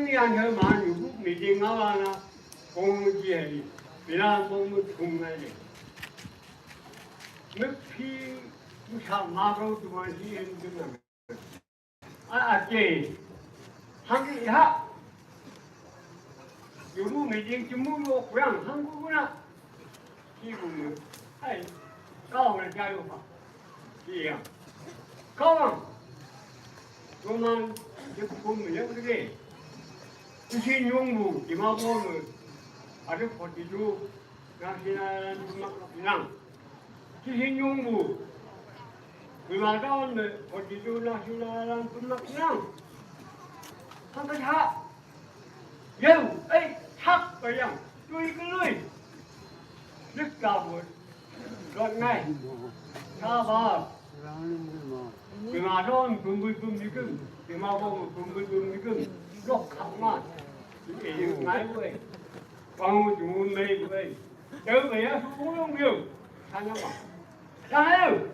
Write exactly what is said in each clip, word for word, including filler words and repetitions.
Hangking yang he ma yu bu mi ding nga wa na, kong ji he, bi na kong mu chung ngai le. Mükphi, müksa ma gao tu ma ji en tu na. A, a, ke. Hangking ha. Yu mu mi ding ji mu lo kuyang, hang ku na. Ki bu mu. Ai. Kau na jia yu fa. Ki yang. Kau ang. Roman, ye kum ye de. Ki si nyong bu, ki ma bo mu. A de forty-two. Nang si na, nang. Ki si nyong bu. Ki ma da ne, forty-two nang si na, nang. Hang ka ha. Yo, ei, hak ka yang. Lui ka lui. Lük ka bu. Lok ngai. Ka ba. Bi ma don bum bum bum ni kum. Bi ma bo bum bum bum ni kum. Lok khak ma. Ni e yu ngai bu e. Wang mu ju mu mei bu e. Deu mei ya su kong yong yu. Sa na ma. Sa heu.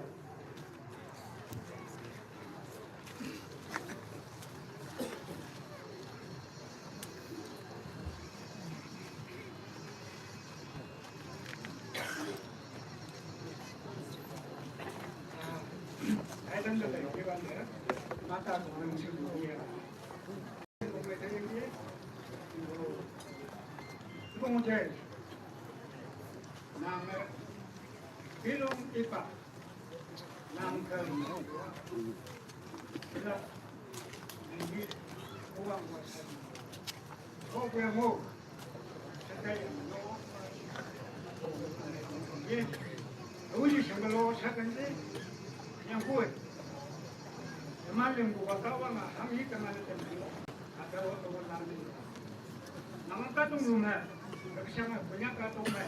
Nang, eh, bilung ipa. Nang kem. Ila. Nang di uang buat. Kau punya mau. Sekai yang mau. Ye. Uji sembelo sekai ni. Yang kuat. Yang maling buat kawan lah. Kami kenal tentang. Ada orang lain. Nang ka tung lu me. Ka siang punya ka tung me.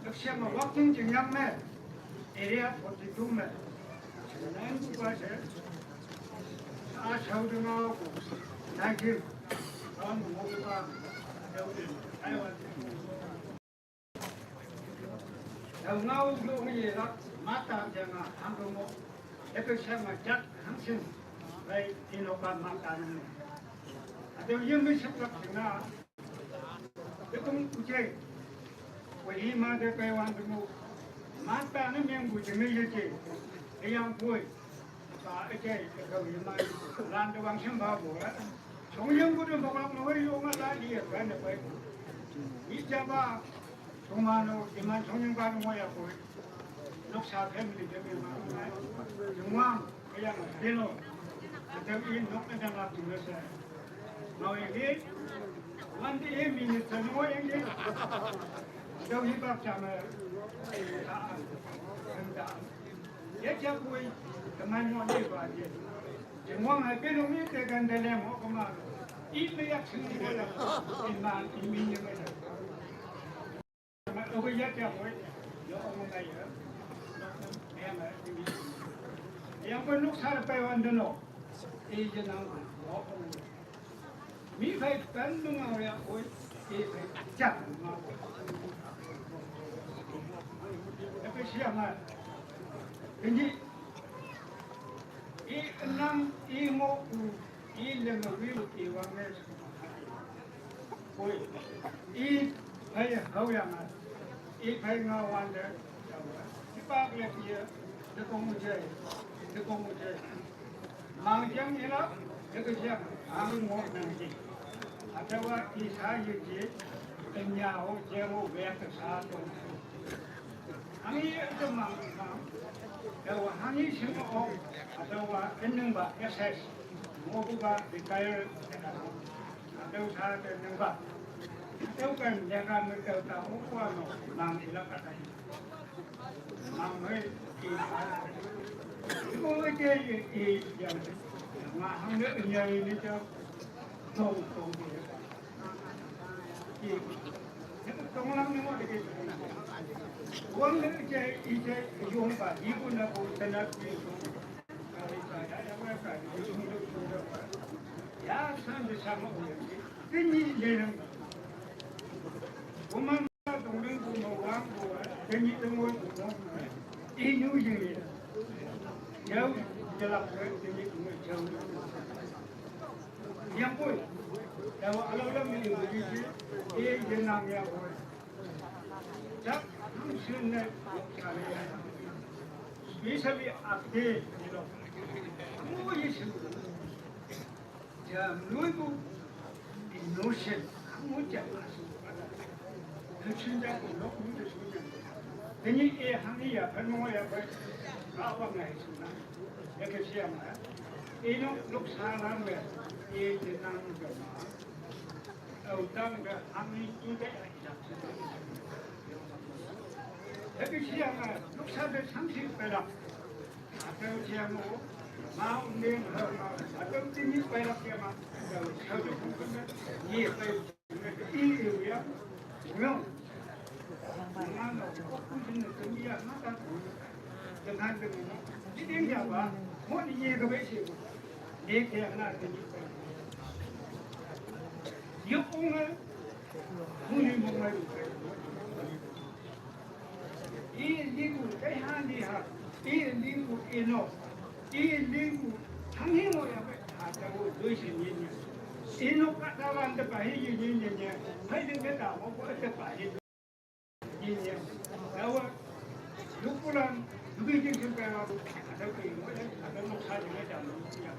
Ka siang waktu jing yang me. Area forty-two me. Nang ku pa se. A chau de ngau ku. Thank you. Ang mo pa. Taiwan. Tau ngau lo ngi ye la, ma ta ja nga hang ko mo. E pe sha ma jat hang sin. Bai ti no ka ma ta no. Ade yeme shakrak na. Dekong uje. Wei ma de pe wan demu. Mata ne meng bu jeme ye je. Eyang pui. Ba ejai, ekau yema. Lan de wang shen ba bu. Chong yeng bu de ba wang mo yo nga la di ya kan de pe. Ijaba. Chong ma no, iman chong yeng ba no mo ya pui. Noksa family de me ma. Chong wang. Kaya nga deno. Ate i nok na dang la tu se. Mau yang ni. Wan di e minute sa no yang ni. Dau hi bak cha ma. Ka an. Kan da. Ye cha kui. Teman mo ni ba ye. Jengwang hai pe no mi te kan de le mo ko ma. I me yak sing ni ko la. I ma i mi ni me la. Yang ko nuksa pe wan deno. E je nang. Mi fai pen nung au ya oi. E fai chang ma. E pe siang ma. Kenji. E nang e mo u. I leng a wiu i wang ne. Oi. I phai hau yang a. I phai nga wan de. I pak le ki ye. De kong mu jai. De kong mu jai. Mang jang i la. De ke jang. Ang mo nang ji. Atawa i sa ye ji. Nya ho je ho we ke sa to. Hangi ita mang mang, dawa hangi sing o, atawa eneng ba S S, mo bu ba retire, atau sa eneng ba, atau kan jaga mereka tahu kuano mang sila kata, mang hei, ko ke yang, ma hang de nyai ni jauh, tong tong. Yang pui, dawa alau lam ni bagi je, e jenang yang pui. Jak hang sun ne, especially akte, you know. Mu ye sun. Ja mu bu, emotion, mu ja masu. Lu sun ja ko lok mu de sun ja. Teni e hang ya, phan mo ya, phan. Ka wa ngai sun na. Ya ke siang na. E no lok sa lam ya. E jenang ja ma. Au tang ga hang ni tu de ai ja. Happy siang a, luksa de samsi pela. Atau siang o, ma undeng ha, atau tini pela ke ma. Atau satu pun ni pe, i ya, no. Ngano, ko pun ni tini ya, mata. Dengan dengan. Jadi dia apa? Mau ni ye ke besi. Ni ke na tini. Yo ung. Huni mo mai. I liku kai han di ha. I liku ino. I liku hang hi mo ya pe. Ha ta wo doi shi ni ni. Ino ka ta wan de pa hi yi ni ni ni. Hai de ke ta mo ko de pa hi ni ni. Ya wa. Lukulan, luki jing jing kai wa. Ha ta ke mo ya. Ha ta mo sa ni ya ta mo ya.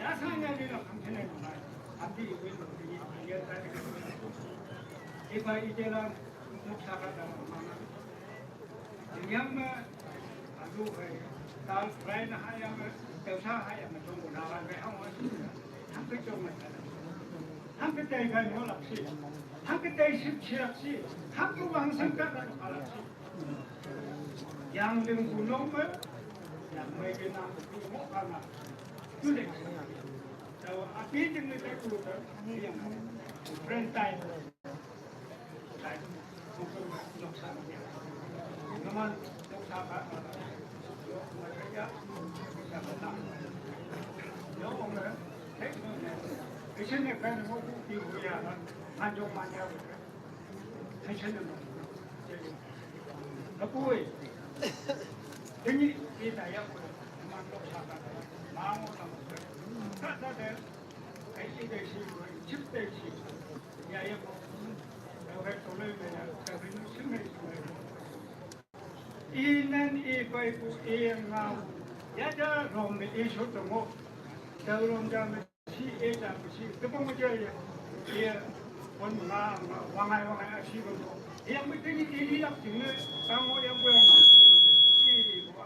Ya sa nya ni la hang chen ni ma. Ha ti wi ni ya ta de. Ipa i je la. Nuksa ka ta ma. Yang ma, aduh, eh, tal fry na ha yang ma, tau sa ha yang ma, tong na wa, eh, hang wa, hang ke tong ma. Hang ke tai ga no lak si. Hang ke tai sip si lak si. Hang ke wang sang ka ka lak si. Yang deng gunung ma, yang mai ke na gunung ma ka na. Tu deng. Tau api deng ne tai ku ta, yang friend time. Inen i pai ku i ngau. Ya ja rom me i sut mo. Da rom ja me si e ja me si. Te pong ja ya. Ye pon nga nga wangai wangai a si mo. Yang me te ni i lak jing ne. Tang mo yang ko yang. I ko.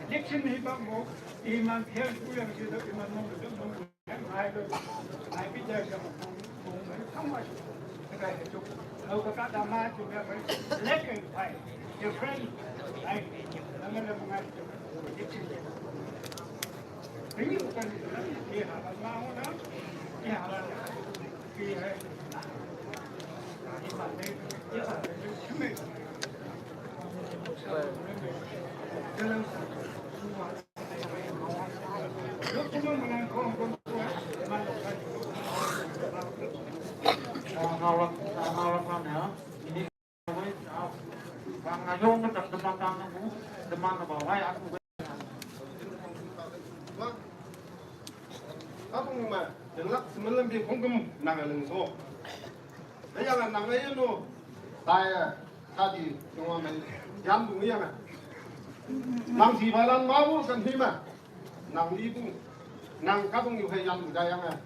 Election hi bang mo, iman phial puyang sida iman mo mo mo. Abung ma, yang lak semelam bi kongkem nang leng so. Yang nang ayo no. Saya tadi cuma main jam bunyi yang. Nang si balan mau kan hima. Nang libung. Nang kabung yu hai yang budaya nga.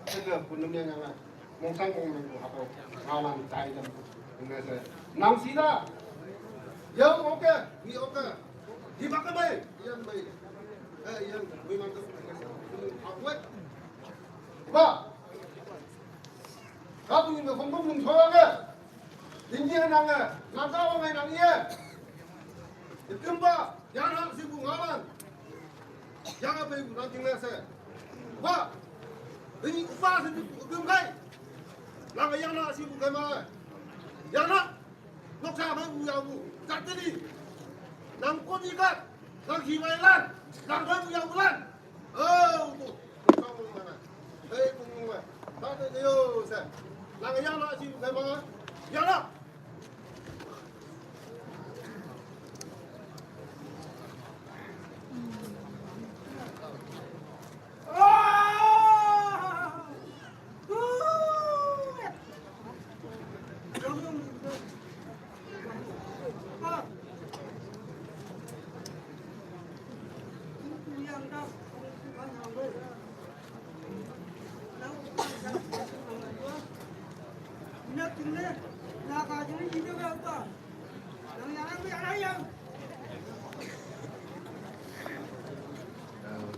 Tega punem yang nga. Mong sang mong meng ko hapo. Ngawan tai jam. Nang sa. Nang sida. Yang oke, ni oke. Di baka bai. Yang bai. Eh, yang bai mantap. Akwet. Ba. Kabung ni kong kong mong thoa nga. Tinggi nang nga. Nang kawang ngai nang iya. Ikemba. Yang nak si bu ngawan. Yang apa ibu nanti ngese. Ba. Ini upa si bu kem kai. Nang yang nak si bu kema. Yang nak. Nok sa apa ibu yang bu. Kat ini. Nang kodi kat. Nang si wai lan. Nang apa ibu yang bulan. Oh, tu. Kau mana? Hei, kau mana? Tadi dia sa. Nang yang nak si bu kema. Yang nak.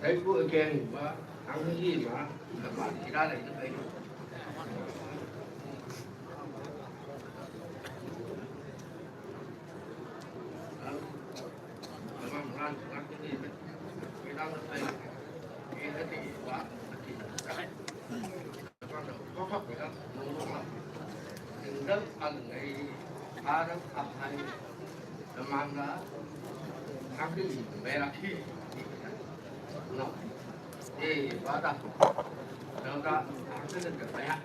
Thầy của kèn mà ăn cái gì mà các bạn chỉ ra lại cho thầy. Các bạn ăn ăn cái gì mà cái đó là thầy. Cái đó thì quá. Dang alngai, arang apai, teman la, kaki mera ki. No. Eh, bada. Dang da, kaki ne kaya.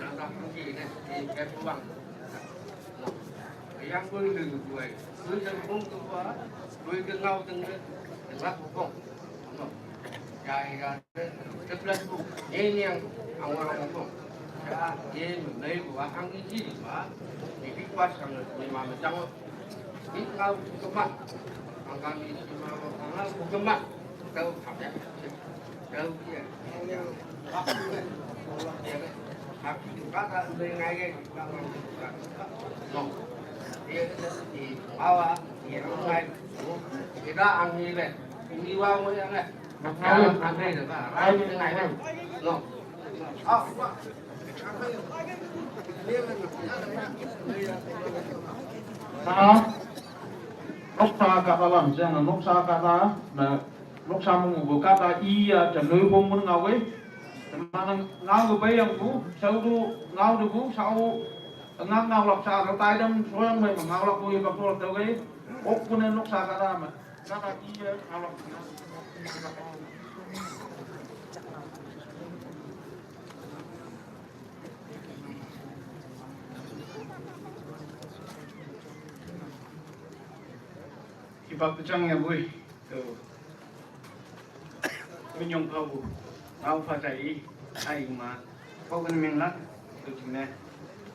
Dang da, kaki ne, eh, kepuang. No. Yang pun lu buai. Lu yang pun tu apa? Lu yang ngau tengah, tengah pokok. No. Jai jai. Sebelas bu, ni ni ang ang orang orang. Ya, ye mei bu ang i ji ba. Ni bi kuat sang ni ma ma jang. Ni kau kemat. Ang kami si ma ma ang kau kemat. Kau tak ya. Kau dia. Yang aku kan. Aku juga tak boleh ngai. No. Awa, iya, ngai. Kita ang ni le. Ini wa mo yang eh. Ang ni le ba. Ang ni ngai le. No. Ah, wa. Sa noksa kahta lam, jang noksa kahta, ma noksa mung bu kahta iya, jang nui hong mun ngau eh. Mana ngau bu bayang bu, sau du ngau du bu, sau ngau ngau lak sa, rau tai dam soyang bai ma ngau lak bui bak lak tau gai. Ok pun nok sa kata ma. Kata iya ngau lak. Kipak tu chang ya bui. Tu. Minyong pau bu, ngau pha chai i, ai ma, pau kan ming la, tu ching ne,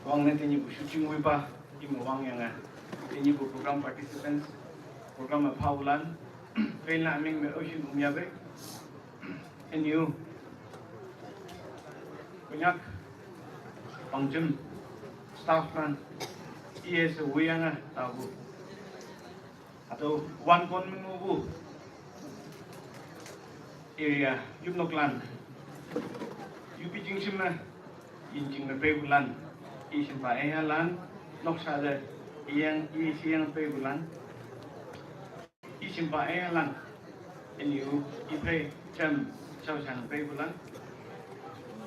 wang ne tini bu shooting wi pa, i ma wang yang a, tini bu program participants, program a pau lan, pen la ming me ocean um ya be, and you, Konyak, Pangjim, staff lan, E S wi yang a, ta bu. Ato wan kon mi mu bu. Area, yup nok lan. Yup i jing shim na. In jing na pe bu lan. I shim pa e ha lan. Nok sa de. I yang, i shi yang pe bu lan. I shim pa e ha lan. In yu, i pe, cham, chao chan pe bu lan.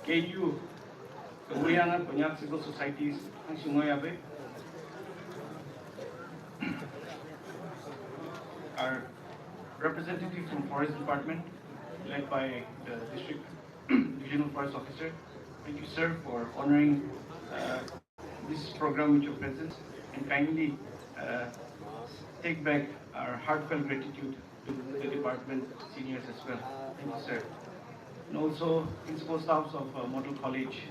Ke yu, Uyana Konyak civil societies, ang sungay abe. Our representative from Forest Department, led by the District Divisional Forest Officer. Thank you, sir, for honoring uh, this program with your presence and kindly uh, take back our heartfelt gratitude to the department seniors as well. Thank you, sir. And also, principal staffs of uh, Model College,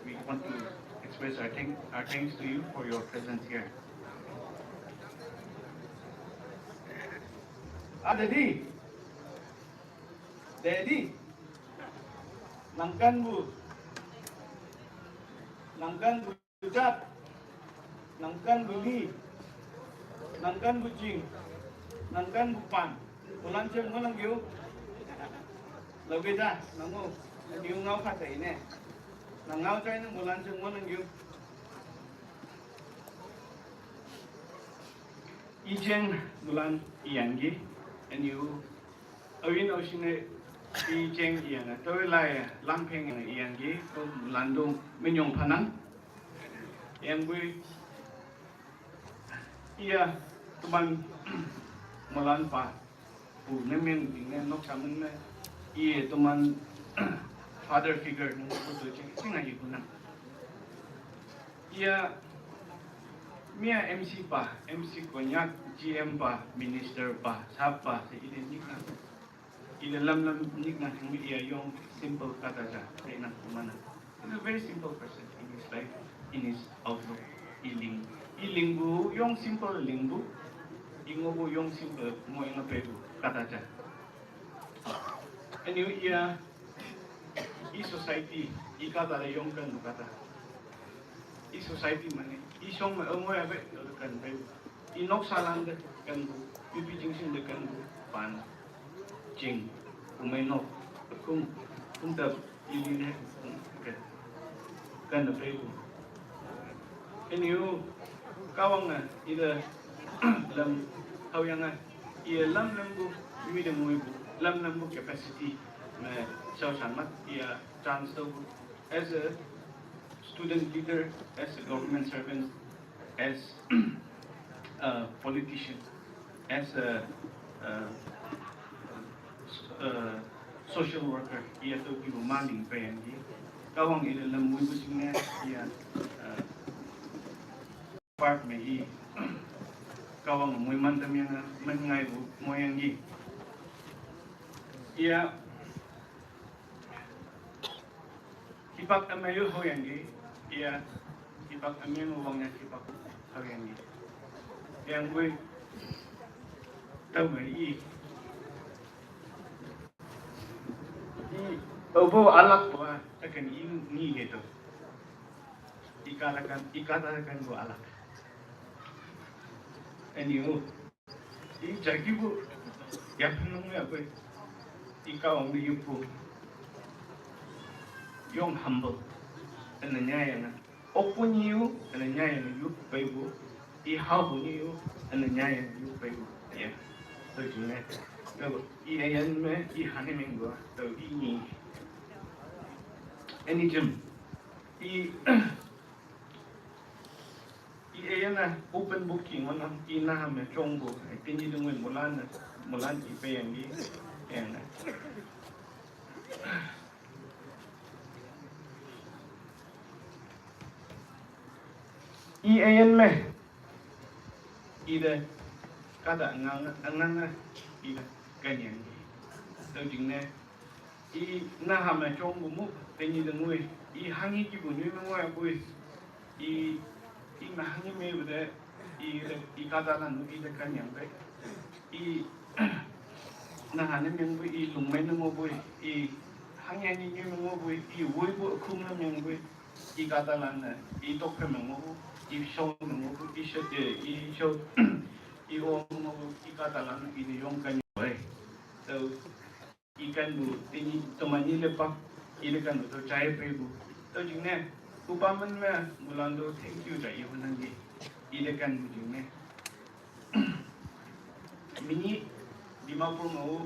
we want to express our, thank, our thanks to you for your presence here. Ah, Daddy. Daddy. Nangkan bu. Nangkan bu. Jat, nangkan bu li, nangkan bu jing, nangkan bu pan, bulan cem ngu nang giu. Lalu beda, nangu, giu ngau kata ini. Nang ngau cai nang bulan cem ngu nang giu. Ijeng bulan iyanggi, and you Awin awsine i jeng iyang a, tawilai lampeng iyang gi, ko landung menyong panang. Yang bui iya tuman mulan pa, bu nemen ding ne nok samen ne, iya tuman father figure nung ko tu jeng, jeng ayi kunang. Iya, mia M C pa, M C Konyak, G M pa, minister pa, sap pa, se ide nikna. Ide lam lam nikna hingmi iya yong simple kata ja, kena kumana. He's a very simple person in his life, in his outlook. Iling, iling bu yong simple ling bu, ingo bu yong simple mo inga pe bu kata ja. Anyway, iya, i society, i kata le yong kan bu kata. I society mane, i song me ongoi abe kan pe. I nok salan de kan bu, i pi jing sing de kan bu, pan, jing, umai nok, kum, kum tap, i li ne, kum, kan, kan de pe bu. Anyway, kawang na, i de, lam, hau yang a, i lam lam bu, mi de mui bu, lam lam bu capacity, me, sao san mat, i a chance to bu. As a student leader, as a government servant, as a politician, as a, uh, uh, social worker, iya to ki maning pa yang di. Kawang ila lam mui bu sing ne, iya, uh, part me i. Kawang mui man tam yang, man ngai bu mo yang di. Iya, Kipak amayu ho yang gi, iya, kipak amayu wang yang kipak ho yang gi. Yang gue, tau mai i. I, obo alak wa, takan i ni gitu. Ikatakan, ikatakan bu alak. Anywho, i jakibu, yaphenung ya kwe, i Kahwang di yupu, yong humble, ene nyayana. Okpu nyiyu, ene nyayana yu peibu, i haopu nyiyu, ene nyayana yu peibu. Ya, so jine. Yo, i ayan me, i hani mengwa, so i nyi. Any gym, i I ena open booking wana i naha me chongbu. I tini dungwe mulan, mulan i peyanggi. Ena. I ayan me. Ida kada ngang, ngang ida kanyang. Tau jingne. I naha me chongbu mu, tini dungwe. I hangi kibu nui mengwe bui. I, i nahangi me bude, i, i kadalan, i de kanyang be. I, nahane mengbu, i lungme ne ngobu, i hangi ani nyu mengbu, i wuibu kum ne mengbu, i kadalan ne, i tokpe mengbu, i show mengbu, i show, i show, i o mengbu, i kadalan, i de yong kanyang be. So, ikanbu, tini, tomani lepak, ilekanbu, to chai peibu. To jingne, upaman me, mulando, thank you, chai ibu nanggi. Ilekanbu jingne. Mini, Dimapur mau,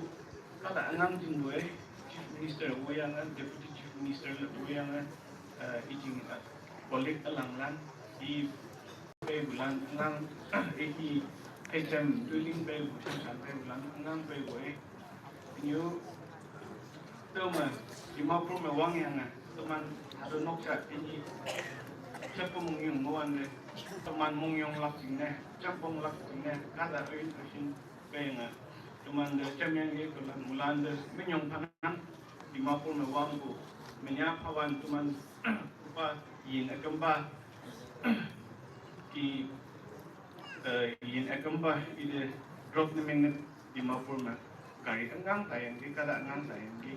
kada angang jingbu eh, Chief Minister, woyangan, Deputy Chief Minister, woyangan, eh, ijing, eh, colleague alanglan, i peibulan, angang, eh, i, pechem, duling peibu, chem san peibulan, angang peibu eh. Nyu, teman, Dimapur me wang yang eh, teman, hado noksa, ini, cepu mungyung, muan eh, teman mungyung lak jingne, cepu lak jingne, kada rin, asin, kaya nga, teman de, cem yang ye, teman, mulan de, minyong panang, Dimapur me wang bu, menya pawan, teman, upa, yin, akemba, ki, eh, yin, akemba, ide, drop ne mengen, Dimapur me, gari engang tayang, di kada engang tayang, di.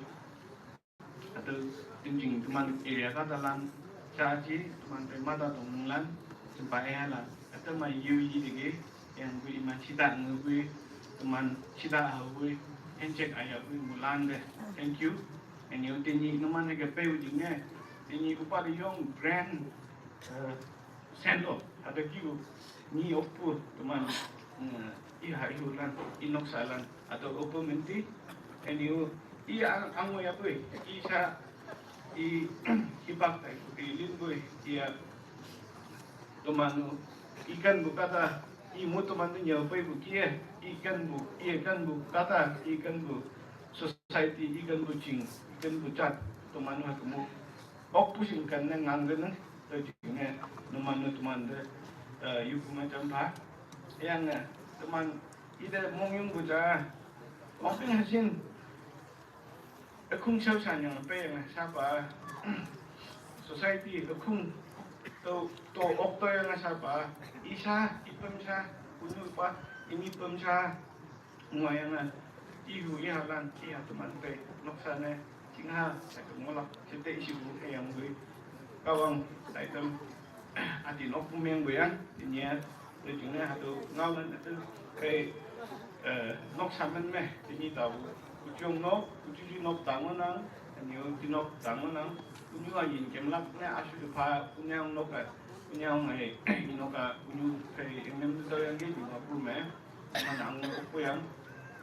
Atau, tinjing, teman, area kada lan, caci, teman, te mata tong lan, sempa ea lan, atau ma yu yi dege, yang bui iman cita ngebui, teman, cita habui, encek ayah bui, mulan de, thank you. And you tini, teman, ke pe ujingnya, tini, upa de yong, brand, eh, send off, ada kiu, ni opu, teman, eh, iha ihu lan, inok salan, atau opu menti, and you, i ang, ang mo ya bui, i sa, i, i bak tai, i lin bui, i ya, teman, ikan bu kata, i mu teman tu nyau bui bu kia, ikan bu, ikan bu kata, ikan bu, society, ikan bu ching, ikan bu chat, teman ha kemu, ok pusing kan ne ngang ne, to jing ne, numan nu teman de, eh, yu kuma champa. Yang, eh, teman, ida mong yung buja. Ong ping hasin. Ekung chau san yang pe yang sapa. Society ekung to, to ok to yang sapa. Isa, ipem sa, unu pa, ini pem sa. Ngwayang a, ihu iha lan, iha teman pe, noksa ne, chingha, saka ngolak, sete isi bu, eyang bui. Kawang, taitem, ati nok pumeng bui yang, inya, le jingne hatu, ngau lan, atu, pe, eh, noksa men me, ini tau, ujung nok, ujuji nok tangonang, anyo, ti nok tangonang, unyu a yin kem lak ne, asu de pa, unyang nok a, unyang ai, nok a, unyu pe, engem tu yang ge, ni ma pu me. Manang opo yang,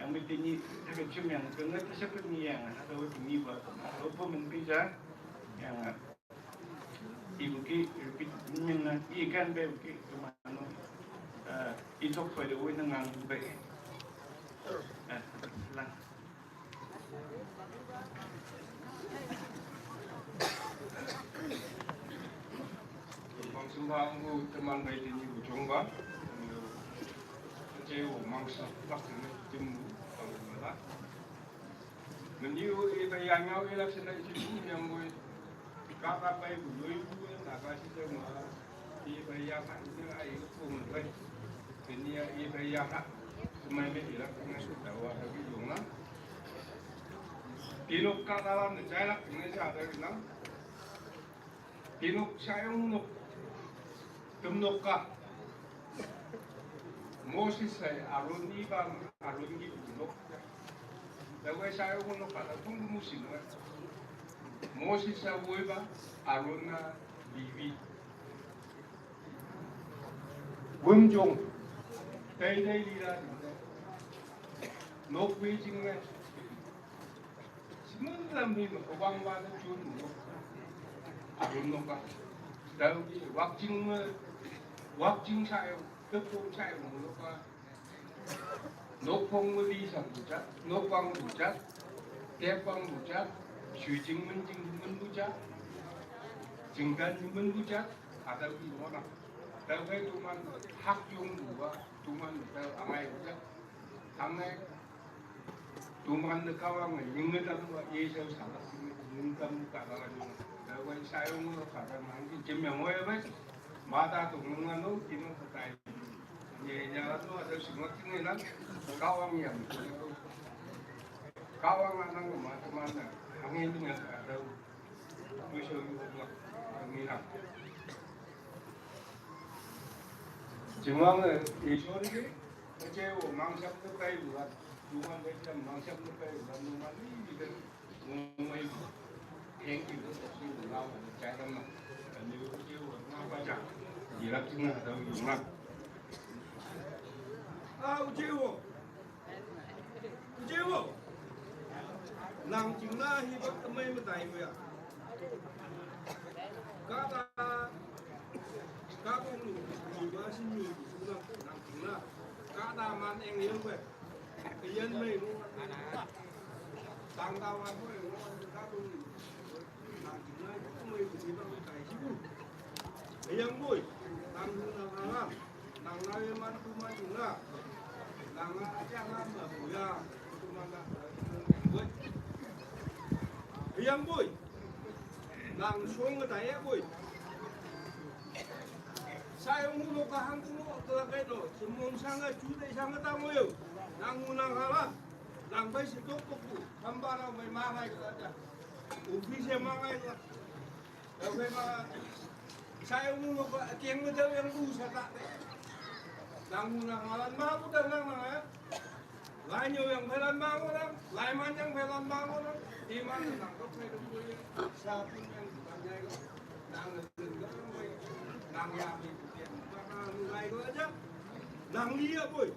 yang mi tini, teke chim yang, kena tese pe ni yang, atau tini ba, atau opo men pija, yang, ibu ki, repeat, men na, i kan be ki, kemano, eh, itok pada woi nengang be. Eh, lang. Bang sumba ngu teman bai tini bu chongba. Ceu mangsa lak sini timu tau mala. Meniu i bai yang ngau i lak sini timu yang bui. Kata bai bu lui bu na ba si teu ma. I bai yang ha i ai ku mun bai. Menia i bai yang ha. Semai me i lak sini tawa lagi jong na. Tinok kata lam ne jai lak sini sa ada kenang. Tinok sayong nok. Tum nok ka. Moses hai Aaron ni bang Aaron ki bu nok. Dawe sayo mo nok pada tung musim. Moses sa woi ba Aaron na bibi. Wim jong. Dai dai li la. Nok wei jing me. Simun lam ni no wang wa na chun no. Aaron no ka. Dau di wak jing me. Wak jing sayo. Tepung sayo no ka. Nokphong muli sang bujak, nokphang bujak, tepphang bujak, shuijing menjing men bujak, jinggan men bujak, ada di mana. Tahu kai tuman hak yung dua, tuman tahu angai bujak, angai tuman de kawang, yingedam wa yesau salah, yingedam kawang, tahu kai sayong lo kawang, jemyang wa ya bai, mata tu nungan lo, kino katai. Ye, ya, lo ada semua tinggi lang. Kawang yang. Kawang anang ma teman na. Angin dengan ada. Musuh juga. Angin lang. Cuma nge, isu ni, kecewa, mangsap tu kai buat. Cuma dia mangsap tu kai buat. Cuma ni, dia. Nang jingna hi bak temai metai ko ya. Kata, kata ni, ni ba sin ni, nang jingna. Kata man eng yeng ko. Kayan mai ko. Tang ta wan ko eng ko. Kata ni. Ayang boy, nang nang alam, nang nawe man kuma jingla, nang aja ngam ba boya, kuma na boy. Ayang boy, nang song ta ya boy. Sai mu lo ka hang tu lo ka la kai lo, semong sanga chu dai sanga ta mo yo. Nang nang alam, nang bai si tok tok tu, samba na bai ma ngai ka ja. Office ma ngai ka. Dawe ma, sai mu lo ka, kiang ma dawe yang bu sa ta. Nang mu nang alam ma bu da nang ma. Lai nyo yang phelan ma ko nang, lai man yang phelan ma ko nang. Di man nang ko phe dong ko ye. Sa pun yang bu kan jai ko. Nang nang ya mi bu kiang ma nang lai ko aja. Nang li ya boy.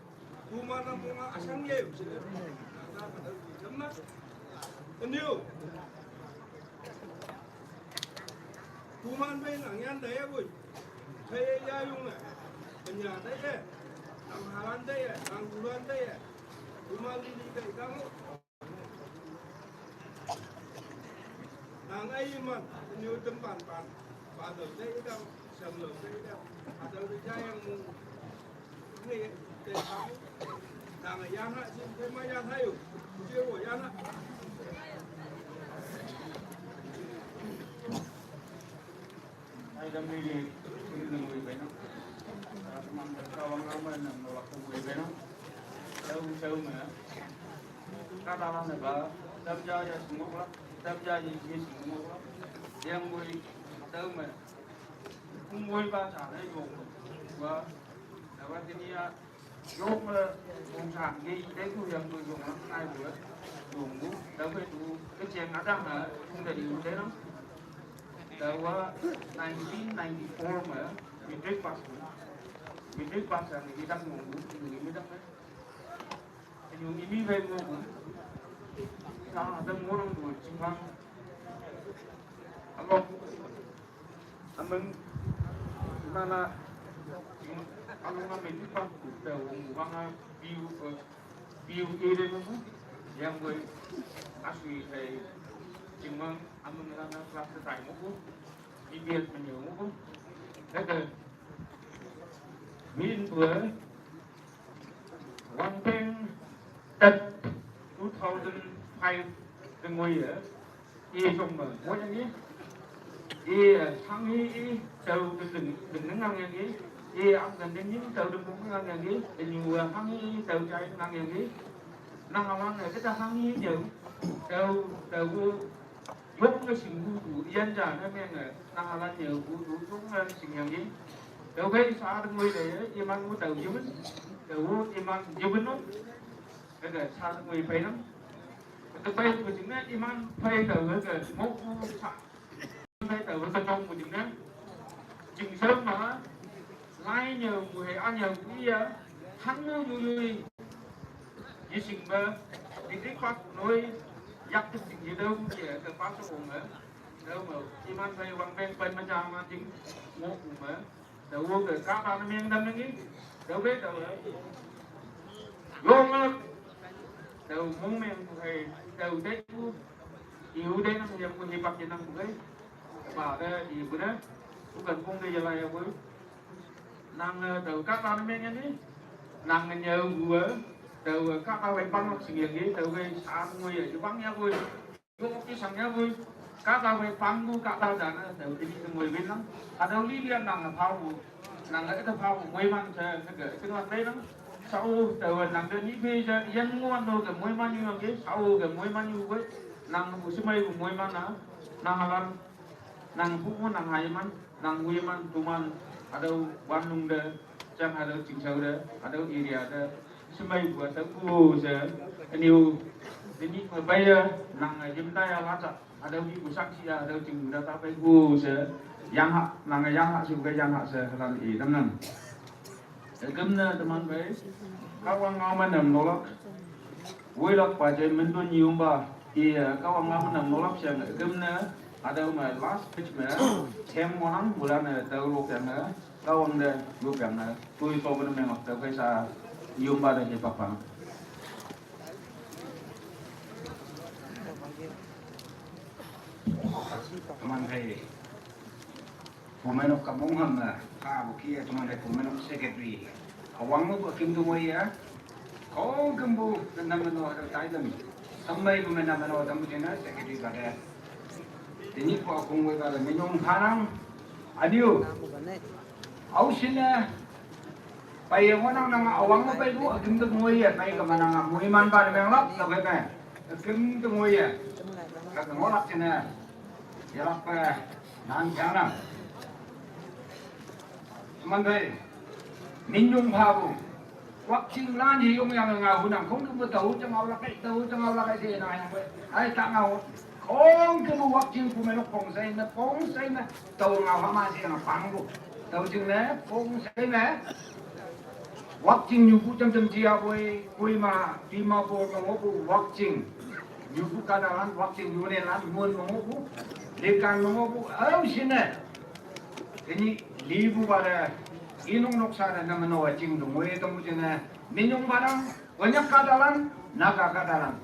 Kuma na mo nga asang ye. Nang na ka da bu jam na. Anyo. Kuman bai nang yan da ya bui. Kai ya yung na. Kanya da ya. Nang halan da ya. Nang bulan da ya. Kuman li li da ya kamu. Nang ai man. Nyu tempan pan. Padam da ya kamu. Samlo da ya kamu. Ada da ya yang mu. Yong, eh, gong sang ngi, dei ku yang ku yong lang ngai ku, yong ku. Dau ku tu, ke cheng adang na, kung da di u dei nang. Dau wa nineteen ninety-four ma, matric pass ku. Matric pass ang ngi dang ngong ku, ngi mi dang na. Yong ngi mi bai ngong ku. Sa dang ngong ku, ching bang. Along. Amang mana amang amen ni pa ku ta wong wanga biu, eh, biu ere mo ku. Yang boy asui tai jingmang amang na na class tai mo ku. Bibiat menyo mo ku. Kata min boy. Wangpeng tat two thousand five tengoi ya. I song ma mo yang i. I hang i i tau deng deng ngang yang i. I ang deng deng tau deng ngang yang i. Deng yu hang i tau jai ngang yang i. Nang awang ya kita hang i jauh. Tau tau Yong nge sing gu du, yan ja na meng nge, na halan ye gu du, yong nge sing yang ye. Tau bai sa ngui de, iman mu tau jubin. Tau iman jubin no. Ke sa ngui pai nang. Ke pai ku jing ne iman pai tau ke mo ku sa. Pai tau ke tong ku jing ne. Jing sa ma. Lai nyau mu he an nyau ku ya. Han mu yu yu. Yi sing ba. Di di kwa ku noi. Yak tu sing yi dau ye ke pa sa ong ba. Dau ma iman bai wang beng pai ma jang ma jing. Mo ku ma. Dau ke ka ba na meng dam ngi. Dau be dau. Yong ngi. Dau mong meng ku hai. Dau de ku. Iu de nang yang ku hi pak nang ku hai. Ba de iu ku na. Ku kan kong de ya la ya ku. Nang dau ka ba na meng ngi. Nang nyau ku. Dau ka ba wai pang sing ya ngi. Dau wai sa ngui ya bang ya ku. Yo ki sang ya bu. Ka ta wai pang bu ka ta da na da wi ni mo win na. A da li li nang na pha bu. Nang na ta pha bu mo man ta na ga ta na pe na. Sa u ta wa nang da ni pe ja yan ngo no ga mo man yu ke. Sa u ga mo man yu ke. Nang bu si mai bu mo man na. Nang halan. Nang bu mo nang hai man. Nang wi man tu man. A da wan nung da. Chang a da ching chau da. A da area da. Semai bu a ta bu se. Aniu. Ni ma bai ya. Nang a jim da ya la ta. Adau di busak sia, adau cing muda tapai gu se yang hak, nang yang hak si bukai yang hak se lan i tam nang. Agam na teman bai, kawang ngaman nam nolak. Wai lak pa jai mendun yumba. Iya, kawang ngaman nam nolak siang agam na, adau ma last pitch ma, hem monang bulan na tau lok yang na, kawang da lok yang na, tui kau kena mengok tau kai sa yumba da he papang. Teman hai. Pumenok kamong ham na. Ka buki ya teman hai pumenok secretary. Awang mo kim tu mo ya. Kong kembu na meno ada taidam. Sampai pumenok meno tamu jena secretary kada. Ini ko kong wai kada minyong panang. Adiu. Au sina. Pai yang wanang nang awang mo pai bu akim tu mo ya pai kamanang mo iman pa yang lap tak pai. Akim tu mo ya. Kak ngolak sina. Yalak pa nan jana. Teman bai. Minyong pha bu. Wak ching lan hi yong yang nga hunang kong kembu tau chang au lak ai tau chang au lak ai se na yang bai. Ai ta ngau. Kong kembu wak ching pumenok kong sai na kong sai na. Tau ngau hama si yang pang bu. Tau ching ne kong sai ne. Wak ching nyu bu cham cham chia boi kui ma ti ma bo ma ngo bu wak ching. Nyu bu ka da lan wak ching nyu ne lan mun ma ngo bu. Le kan ma ngo bu au si ne. Kini li bu ba da. Inong nok sa da na mano wa ching du ngoi tong bu ching ne. Minyong ba dang. Wanyak ka da lan. Na ka ka da lan.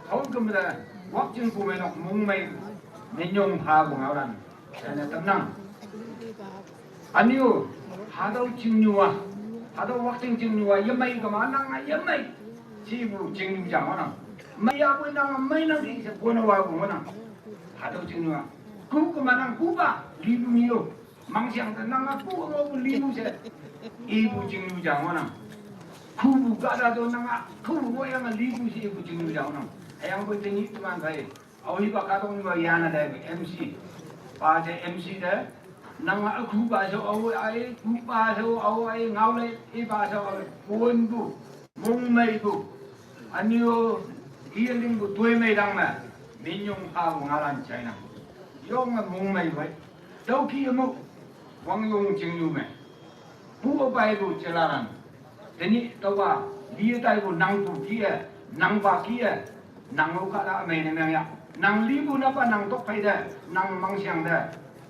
Kau kem da. Wak ching bu menok mung mai. Minyong ha bu ngau lan. Sana tenang. Aniu, hadau ching nyua, hadau wak ching ching nyua, yamai kama nang a yamai. Chibu ching nyu jang nang. Mai abu nang mai nang di se bona wa bu nang. Hadau ching nyua. Ku kama nang ku ba, libu nyo. Mang siang te nang aku ngo bu libu se. Ibu ching nyu jang nang. Ku bu ga da do nang a, ku bu yang libu se ibu ching nyu jang nang. Ayang bu ching nyu teman kai. Au hi ba ka tong ni ba yana da M C. Ba je M C da. Nang a khu ba so au ai, khu ba so au ai, ngau le, i ba so au ai. Kuon bu, mung mai bu. Anio, i ling bu tui mai dang ma. Min yong pa bu ngalan China. Yong a mung mai bai. Dau ki mu. Wang yong ching yu me. Pu a bai bu chelaran. Teni tau ba, li tai bu nang pu ki e, nang ba ki e, nang lo ka da mai ne meng ya. Nang li bu na ba nang tok pai de, nang mang siang de.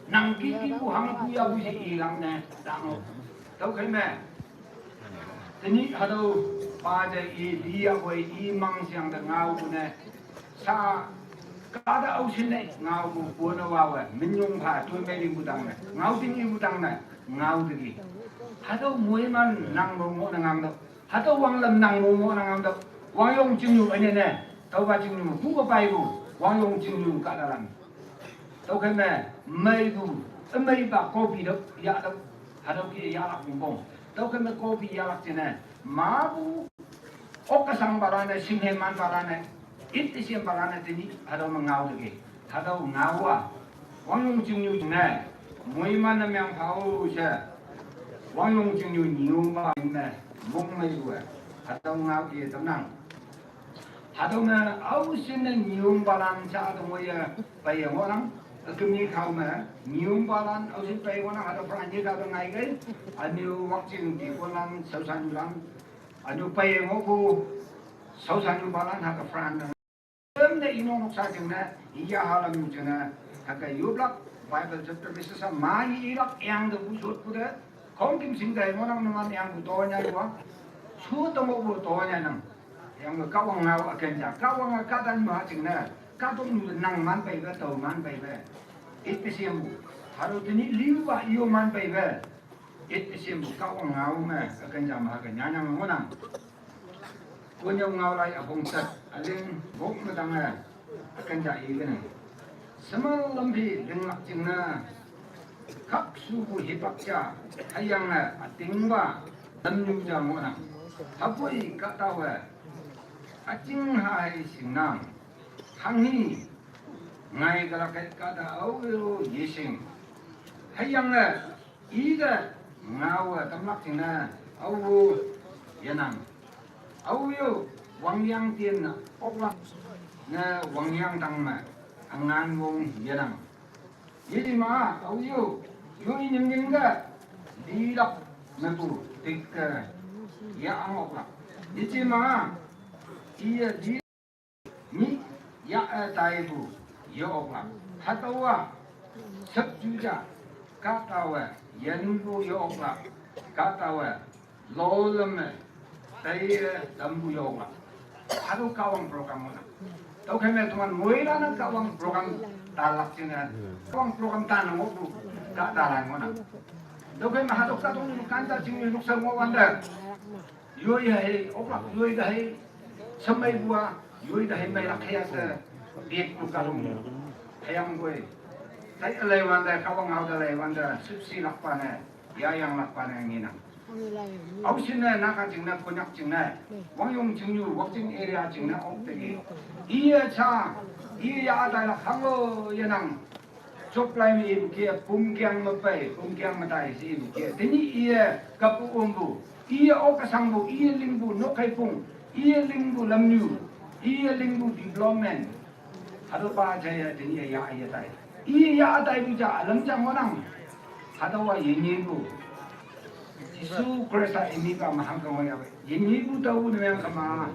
Nang ki ki bu hang bu ya bu si i lang ne, dang lo. Tau kai me. Teni hadau ba de i li ya bu i mang siang de ngau bu ne. Sa ka da au sin ne, ngau bu bu na wa wa, min yong pha, tui mai li bu dang ne. Ngau ting i bu dang ne, ngau de ki. Hadau mui man nang lo ngo na ngang do. Hatau wang lam nang mo mo nang am dok. Wang yong ching yu ane ne. Tau ba ching yu. Ku ba pai bu. Wang yong ching yu ka dalan. Tau kai me. Mai bu. Mai ba kopi dok. Ya dok. Hatau ki ya lak bong. Tau kai me kopi ya lak chene. Ma bu. Ok ka sang ba la ne. Sim he man ba la ne. It ti sim ba la ne tini. Hatau ma ngau de ki. Hadau ngawa. Wang yong ching yu ne. Mui man na meng pau se. Wangyong Chingnyu nyuba ne mong mai wa. Hatüo ngao ke tamnang. Hatüo me aoshin ne nyubalan sha tong ye pei ngohnang. Ükemi khao me nyubalan aoshin pei ngohnang, hatüo Fran ye ka ngai gei. Ünyu Wakching ti kolan shaoshanlan. Ünyu pei ngohpu shaoshanlan hatüo Fran. Üm ne inong noksa jingne, iya halam jingne, hake yoplak Bible chapter me sisa ma ilak yang de bu shotpu de, khongküm sing dai ngohnang numan yang bu to nyai wa, shu tong bu to nyai nang. Yang bu Kahwang ngao üken ja, Kahwang a kahtan ma jingne, kahtoknyu nang man pei be, tao man pei be. It pe siam bu. Hatüo tenyih liu wa yo man pei be. It pe siam bu Kahwang ngao me, üken ja ma ke nyanyang ngohnang. Konyak ngao lai üpong tat, üling wok me tang e, üken ja i gene. Semal lampi linglak jingne, khakshupu hipak ja, hüyange ütingpa, lamnyu ja ngohnang. Hüpoi kahtawe, üjing hai shingnang, hanghi, ngai kalak kahta ao yeshing. Hüyange, ite ngaowe tamlak jingne, ao yenang. Ao yo, wangyang tienne oklak ne wangyang tang me, üngan wong yenang. Yejema, ao yo, yoi nyingnying te, lilak mepu, tik ke, ya ang oklak. Yejema, iye li Nyih ya-e taipu ye-oklak. Hatüowa shepju ja kahtawe yinpu ye-oklak. Kahtawe loleme taiye tampu ye-oklak. Hatüo Kahwang program ngohnang. Tüokhei me teman moilan-e Kahwang program talak jingne. Kahwang program tan ngohpu kahtalan ngohnang. Tüokhei me hatüo kahtok kanjat jingne noksa ngohwante. Yoi hei, oklak yoi te hei, shemeipu a, yoi te hei meilak hei a she, bikpu kahtok. Hüyangpoi, tai üleiwante, Kahwang ngao te leiwante, shüpshelakpa ne, yayanglakpa ne ngenang. Aoshin ne, Naga jingne, Konyak jingne, Wangyong Chingnyu, Wakching area jingne, ok te i. Iye sha, iye ya tailak hango yenang. Joplai me ipu ke, pumkeng me pei, pumkeng me tai she ipu ke. Tenyih iye kapu ompu, iye ok kasangpu, iye lingpu nok heipung, iye lingpu lamnyu, iye lingpu development. Hatüopa jaiye tenyih ya iye tai. Iye ya taipu ja ülam jang ngohnang. Hatüowa yenyipu. Jesu Khrista imi pa mahang kangoi ape. Yenyipu tao ne meng kama.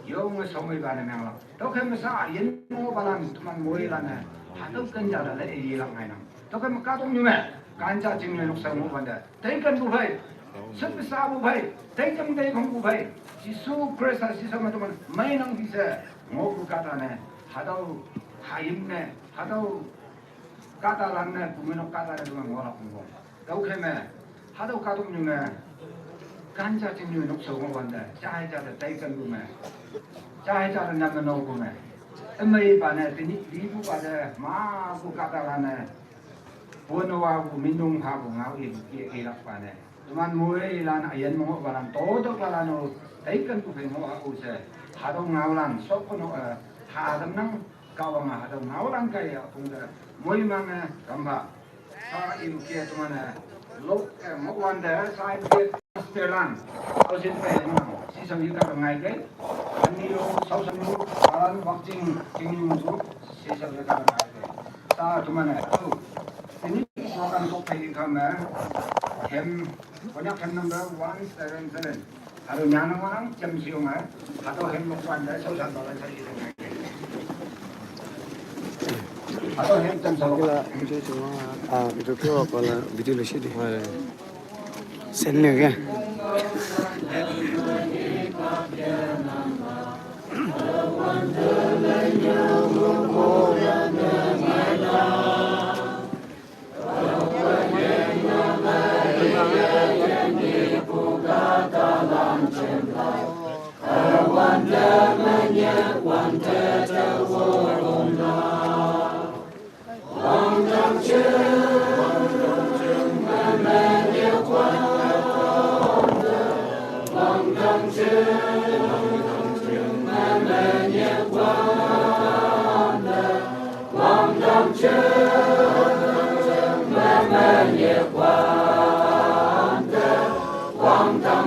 Yonge shongmei pa ne meng lak. Tüokhei me sha yin ngohpalan teman moilan-e, hatüo kenja te le ilak ngainang. Tüokhei me kahtoknyu me, kanjat jingne noksa ngohwante, teikenpu phei, shepshapu phei, teijang teikhongpu phei, Jesu Khrista shishao me teman meinang pi she ngohpu kahta ne, hatüo hayim ne, hatüo kahtalan ne, pumeinok kahta ne teman ngohlak pungpong. Tüokhei me, hatüo kahtoknyu me, kanjat jingne noksa ngohwante, jai ja te teikenpu me, jai ja te name nopu me, ümeipa ne, tenyih lipupa te, mapu kahtalan ne, pone wapu minnung phapu ngao ipu ke ilakpa ne. Teman moilan üyin me ngohpalan, totokpalan-o, teikenpu phei ngoh ha-o she, hatüo ngaolan, shokkono, eh, hatamnang, Kahwange hatüo ngaolan kaiye üpong te, moimange, kampha. Sha ipu ke teman-e, lok, eh, ngohwante, sha ipu ke, masterlan, aoshin pei ngohnang, shishao yika ngai kei, ünyu, shaoshanyu, alan Wakching, Chingnyu, shishao yika ngai kei. Sha teman-e, tu, ini program tok phei kame, hem, Konyak hem number one seven seven. Hatüo nyanne ngohnang, jamshe yonge, hatüo hem lokwan te, shaoshan pa lai sai. Hatüo hem jamshe lokwan. Video chinga, ah, video kyo kola, video lo shi di. Sen ne ke.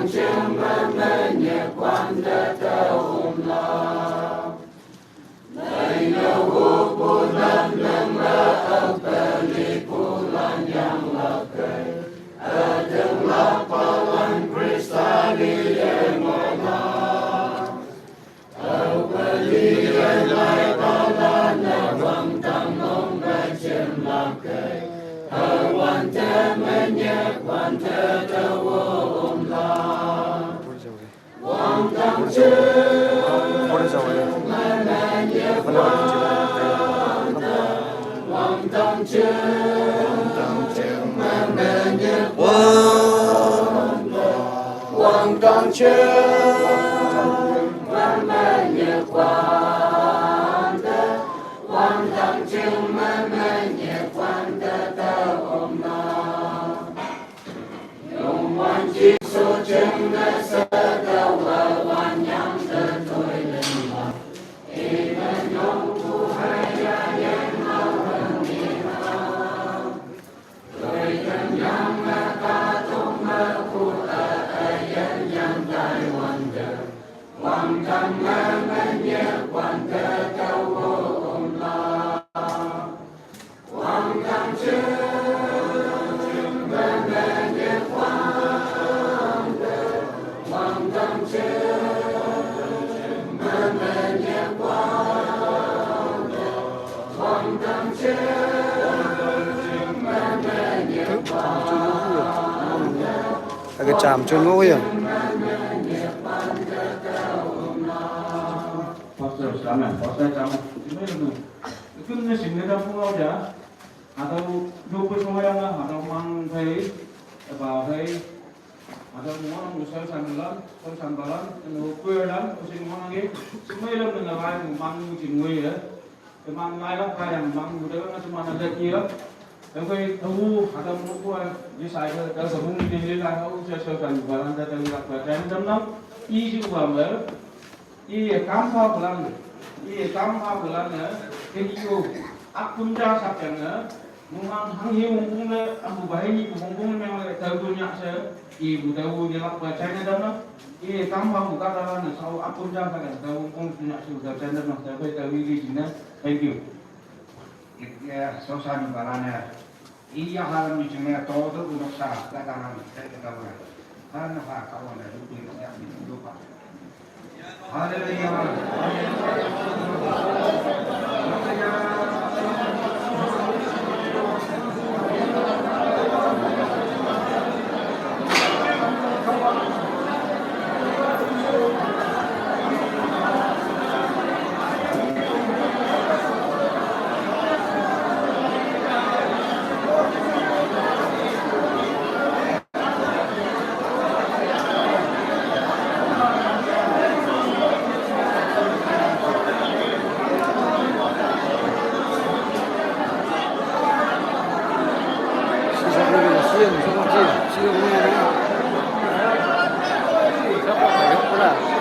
Chim memenyek wan te te um la. Lei ne wu bulan leng le apeli kulan yang lakai. Adeng la palan Krista di yang la. Apeli yang lai palan ne wang tang long bai chim lakai. Awan te menyek wan te te wu um la. Yung wan Jisu chim ne se te wa wan yang te toi len la. Amen. Yung ku hai ya yang na wen ni na. Toi ken yang na ka tong me ku a a yan yang tai wan de. Wan tang me men ye wan te te wo om la. Aga cham chun ngu ya. Pastor, amen. Pastor, amen. Ito na sinira po ako dyan. Atawa, doon po sa wala nga, atawa mang kay, aba kay, atawa mo ang usal sa nalan, sa sambalan, ano, prayer lang, kasi mo ang eh, sumayaw na nga kaya mo mang mo chingoy eh. Te mang mai lak pa yang mang mu te nga te mang na te ki lak. Te koi te wu ha te mu ko ni sai te te sa mu ni ni la ha u se se kan ba lan te te lak pa te te no. I ji wa me. I ye kam pa bulan. I ye kam pa bulan ne. Te ki yo. Ak kun ja sa ken ne. Mung ang hang hi mung kung le, ang bu bai ni mung kung le meng le, tau bu nyak se, i bu tau bu nyak pa China dam na, i kam hang bu ka ta na, sau akun jang ka, tau mung kung nyak se, bu tau China dam na, tau bai tau wi li jin na. Thank you. Ikya sosan balana. Iya halam ni jengya to tu unok sa, ka ta na, ka ta na. Haleluya.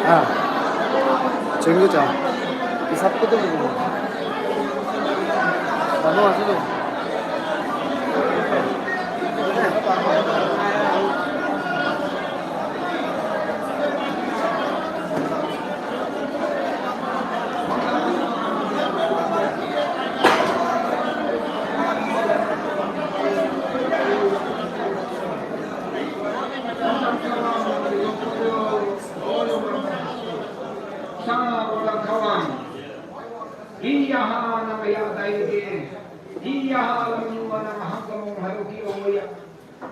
Ah, cenggu cang. Isap ko to. Ano aso to? Sa roda kawang. Iya ha nang ya dai de. Iya ha lam yu nang ha kamong haruki oya.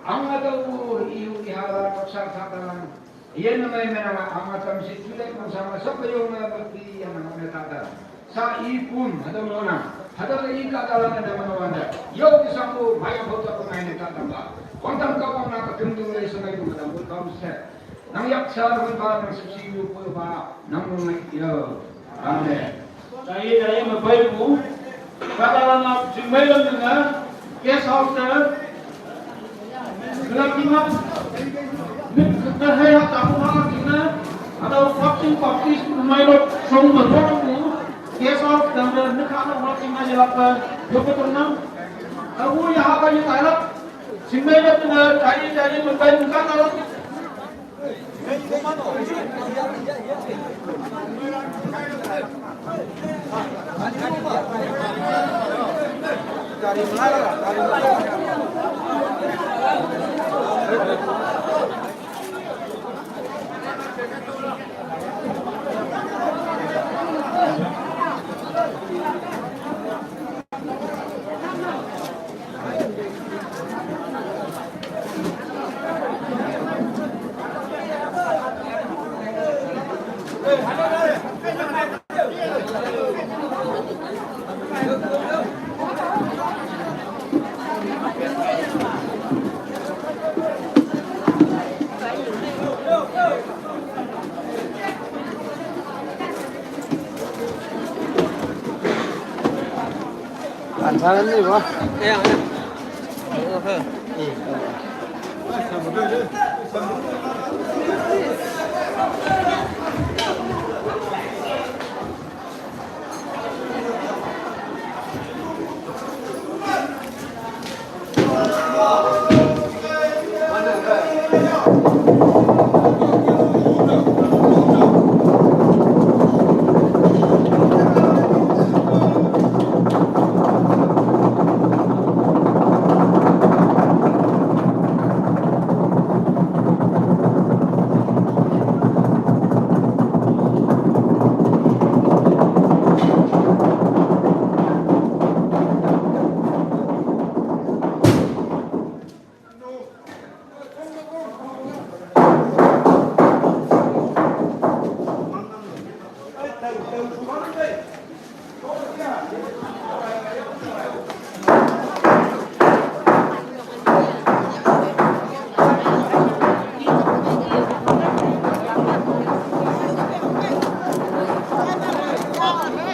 Ang ataw mo iyu ihara sa katalan. Iyan na may menanga ang atam si Juday mansama sa payong na pagpili ang mga natatan. Sa ipun, hada mona, hada ka ika dalan na mga wanda. Yo, isang mo, maya po ta pangay na tatamba. Wantang ka pang nakakundong na isang ay mga dambot kamset. Nang yaksa naman ba, nang subsidio po ba, nang mga iyo. Amen. Dai dai ma bai bu. Ka dalan na jingmai lam na guest house na. Gula kima. Min ka hai ha ta ko ma kina. Ada waktu baptis mai lo song ma bu. Guest house dan na ka na waktu mai la pa. Yo ko na. Awu ya ha ba ya ta la. Jingmai lam na dai dai ma bai ka dalan. An thang an ni ba.